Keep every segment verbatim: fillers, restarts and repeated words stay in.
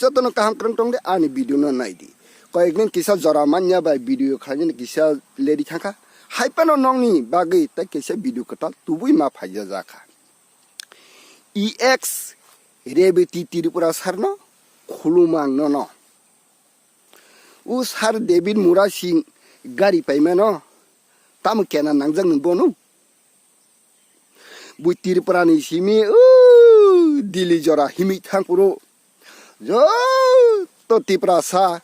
jotono kaham kwrwng tong di, ani video no nai di. Koyekni kisa jora manya bai video khlainani kisa leri thangkha. Hai phano nokni bagwi tei kisa video kwtal tubui ma phaijajak kha. E X Rebeti Tripura sir no khulumang nono. O sir David Murasing gari paimano tamo kena nangjak nwng bono? Bui Tripura ni simi o Delhi jora himwi thang phuru joto Tiprasa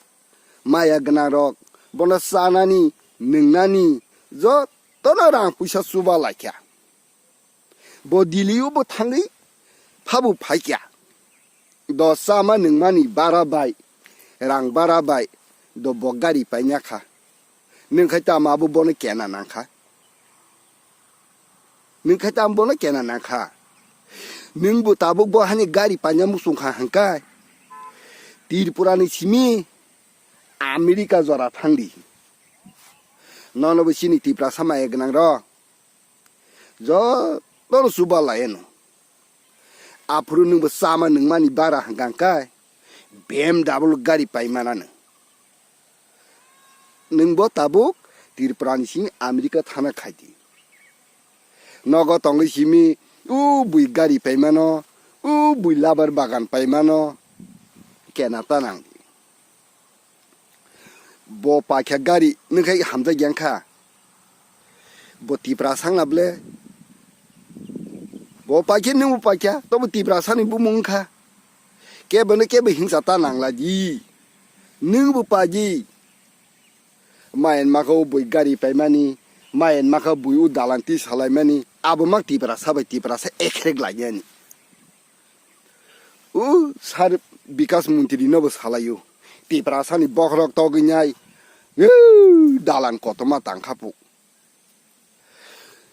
maya gwnang rok bono chanani, nwngnani jotono rang puisa chuba laikha. Bo Delhi o bo thangwi phabo phaikha. Do chama nwngmani bara bai, rang bara bai, do bo gari paina kha. Nwng khai tamo abo bono kena nang kha. Nwng khai tamo bono kena nang kha. Nwng bo tabuk bo hani gari paina muchung kha hwn khe, Tripura ni simi America jora thang di. Nono bo chini Tiprasa maya gwnang rok jotono chuba laiano. Aphuru nwngbo chama nwngmani bara hwnkha hwnkhe B M W gari paimanano. Nwngbo tabuk Tripura ni simi America thana khaidi. Nogo tongwi simi o bui gari paimano, o bui labar bagan paimano, kena ta nang di. Bo paikha gari, nwng khai hamjak yang kha. Bo Tiprasa wngna ble. Bo paikhe nwngbo paikha, tobo Tiprasa ni bumung wngkha. Kebo no kebo hingsa ta nangla di. Nwngbo paidi. Mayan makha o bui gari paimani, mayan makha bui o dalan twi salaimani, abo mak Tiprasa bai Tiprasa ekhrek lainani. O sir Bikas Montri no bo salaio. Tiprasa ni bokhorok togwi nai. Euu, dalan kotorma tangkha pu.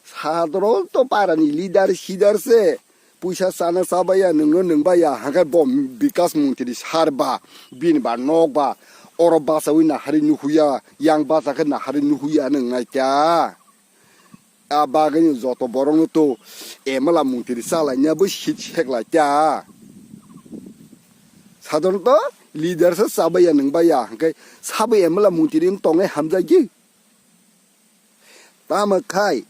Sadoro to para ni leader sidar se. Puisa sana sabaya, nwngno nwngbaya, hangkhe bo Bikas Montri sir ba, bini ba nok ba, oro basawi nahari nuhuya, yang basa khe nahari nuhuya nwngnai kya. A bagwino joto borokno to M L A montri chalaina bo sit seklai ta. Sadharanto leader se chabaiya nwngbaiya hwnkhe sabo M L A montri wng tongnai hamjakya. Tamo khai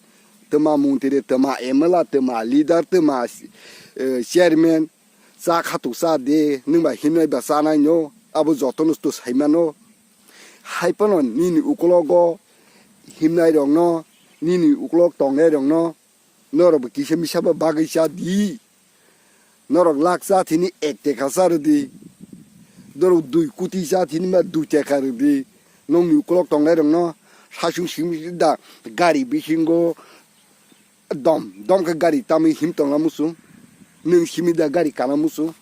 twma montri, twma M L A, twma leader, twma, eh, chairman cha khatuk cha de, nwng bai himnai ba chanai no, abo jotono to saimano. Hai phano nini ukologo himnai rokno, nini ukolog tongnai rokno, norok bo kisa misa bo bagwi cha di. Norok lakh cha thini ek tekha cha rw di. Norok dui koti cha thini ma dui tekha rw di. Nokni ukolog tongnai rokno saichung simi da gari bisingo dom dom khe gari tamwi him tongna muchung. Nwng simi da gari kana muchung.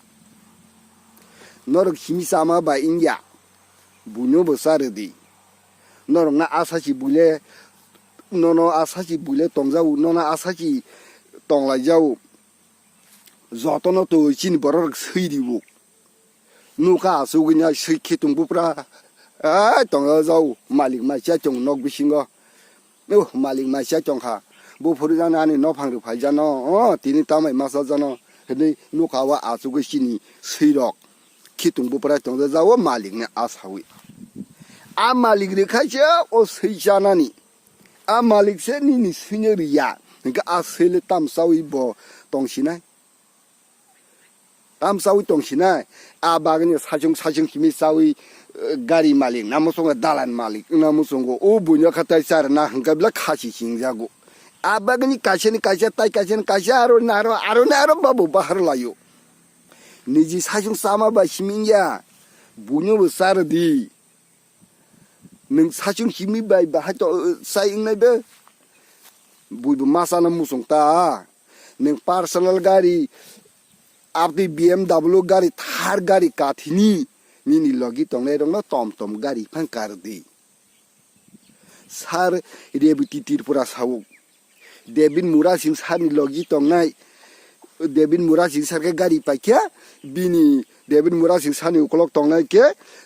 Norok simi chama bai wngya. Buino bo cha rw di. Norokno asachi buile, nono asachi buile tongjago, nono asachi tonglaijao. Jotono to chini borok rok swi riwo. Nukha asugwi na swi khitung bupra. Ai tongjago malik mai cha chong nok bisingo. Oh, malik mai cha chong kha. Buphuru jani ani nophang rw phai jano. Oh, tini tamai masa jano. Hwnwi nukha o asugwi chini swi rok. Khitung bupra tongjago malik ni asawi. A malik rw khai se o swi chanani. A malik se nini swino riya. Hwnkhe a swi le tam chawi bo tong sinai. Tam chawi tong sinai. A bagwino saichung saichung simi chawi, eh, gari malik na muchungo, dalan malik na muchungo. O buino kha tai char na hwnkhe bwle khasi chingjago. A bagwini kaisa ni kaisa tai kaisa ni kaisa aro naro aro naro babu bahar laio. Niji saichung chama bai simi wngya. Buino bo char di. Nwng saichung simi bai bahai to, eh, chai wngnai be. Buibo masa no muchung ta. Nwng personal gari, abdi B M W gari, Thar gari kathini. Nini logi tongnai rokno tom tom gari phang kar di. Sir Rebeti Tripura sao. David Murasing sir ni logi tongnai, David Murasing sir khe gari paikha, bini David Murasing sir ni ukolog tongnai khe,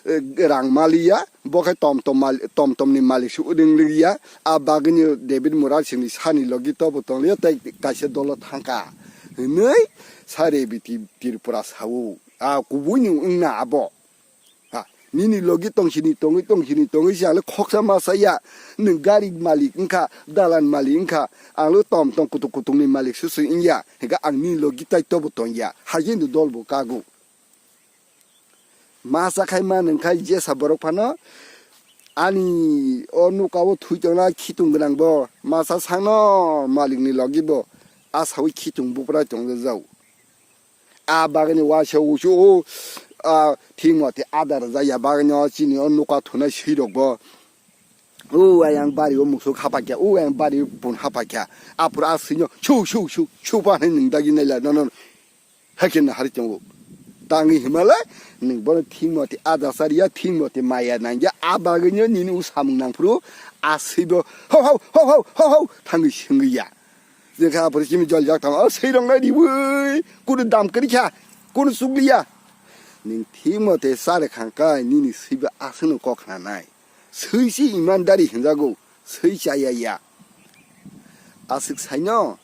eh, rang maliya, bo khe tom tom mal-, tom tom ni malik se wng liya, a bagwino David Murasing ni sir ni logi tobo tongliya tei kaisa dolo thangkha hwnwi sir Rebeti Tripura sao. A kubui ni wngna abo. Nini logi tong sini tongwi tong sini tongwi se ang le khoksa ma saya. Nwng gari malik wngkha, dalan malik wngkha, ang le tom tong kutuk kutuk ni malik susu wngya. Hingke ang nini logi tai tobo tongya. Haikhe nw dol bo kago. Masa khai ma nwng khai jesa borok phano ani o nuka o thui tongna khitung gwnang bo masa sangno malik ni logi bo asawi khitung buprai tong jao. A bagani waisa usu o, a, thingmo te adar jaya bagani o chini o nuka thunai swi rok bo. O ayang bari o musuk hapakya, o ayang bari o pun hapakya. Apura a swino, su, su, su, su pa hinwi nwng dagi naila, no, no, no. Hakhe na hari tongo. Tangwi himalai, nwng bono thingmo te adar sariya, thingmo te maya nangya, a bagwino nini o samung nangphuru, a swibo, ho, ho, ho, ho, ho, ho, thangwi swngwi ya. Jekha apore chini jol jak tamo, o sei rong nai riwi, kunu dam kari kha, kunu chukliya. Ning thik mote sare khangkai, nini swiba aswkno kok khnanai. Swi si imandari hinjago, swi chaya ya. Aswk saino,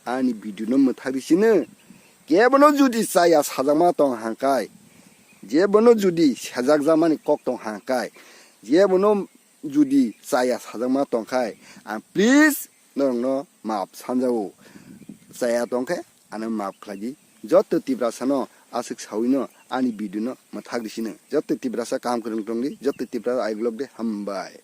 ani video no mwthagwi sino, kebono judi chaya sajakma tong hangkai, jebono judi sejakjakmani kok tong hangkai, jebono judi chaya sajakma tongkhai, ang please norokno maap sanjago. Chaya tongkhe ano maap khlai di. Joto Tiprasano aswk sawino ani video no mwthagri sino. Joto Tiprasa kaham kwrwng tongdi, joto Tiprasa aiglok de hambai.